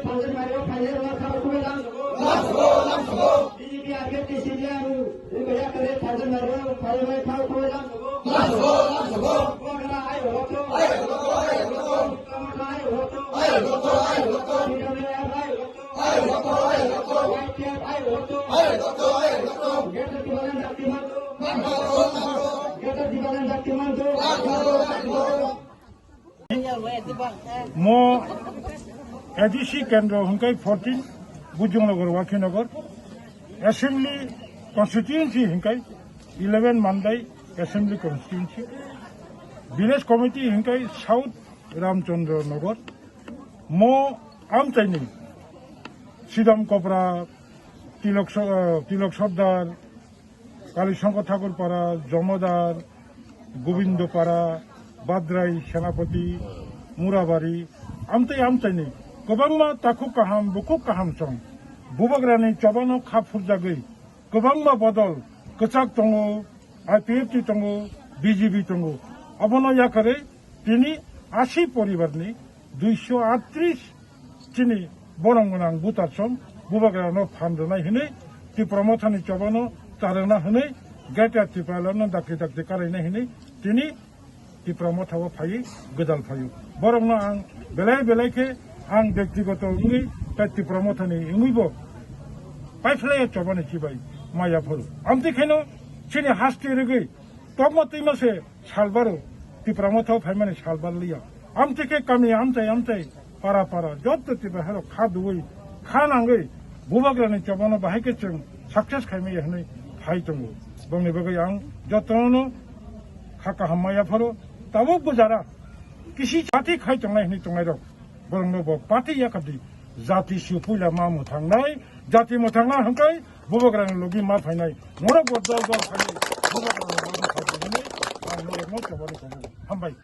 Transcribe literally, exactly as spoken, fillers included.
Thaijak Mario phaile rwma khao khulai lang sogo. B J P R K T C D R U rwma yakare Thaijak Mario phaile rwma khao khulai lang sogo. Bubagra ayo hoto. Bubagra ayo hoto. T W F ayo hoto. Y T F ayo hoto. Greater Tipraland Shakti Manch. Greater Tipraland Shakti Manch. Mo A D C kendro hingkai fourteen, Bujongnagar, Wakhinagar, Assembly Constituency hingkai eleven Mandai Assembly Constituency, Village Committee hingkai South Ramchandra Nagar, mo amchaini Sidam Kopra, Tilok So-, eh, Tilok Sordar, Kalisongko Thakurpara, Jomodar, Gobindopara, Badrai, Senapati, Murabari, amtwi amchaini kwbangma takhuk kaham, bukhuk kaham chong. Bubagrani chobano kha phurjagwi kwbangma bodol kwchak tongo, I P F T tongo, B J P tongo. Abono yakarwi tini ashi poribarni duiso aatris chini borong gwnang butar som Bubagrano phan rwnai hwnwi, Tipra Mothani chobano charwna hwnwi, Greater Tipralandno dakti dakti karainai hwnwi tini Tipra Mothao phaiwi gwdal phaio. Borokno ang belai belai khe ang bektigoto wngwi tei Tipra Mothani wngwibo paiphlaiya chobani chibai maya phuru. Amtwi kheno chini haste rwgwi tokma twima se salbaro Tipra Mothao phaimani salbar liya. Amtwi khe kami amchai amchai, para para, jotto Tipra herok kha duwi, kha nangwi, Bubagrani chobano bahai khe chwng success khaimaya hwnwi phai tongo. Bongni bagwi ang jotono kha kaham maya pharo, tabuk bo jara kisi chati khai tongnai hwnwi tongnairok, borokno bo party yakardi. Jati su puila ma mwthangnai, jati mwthangna hwnkhe Bubagrani logi ma phainai. Norok bo dol dol phaiwi Bubagrani logi phaidi hwnwi ang norokno chobani tongo. Hambai.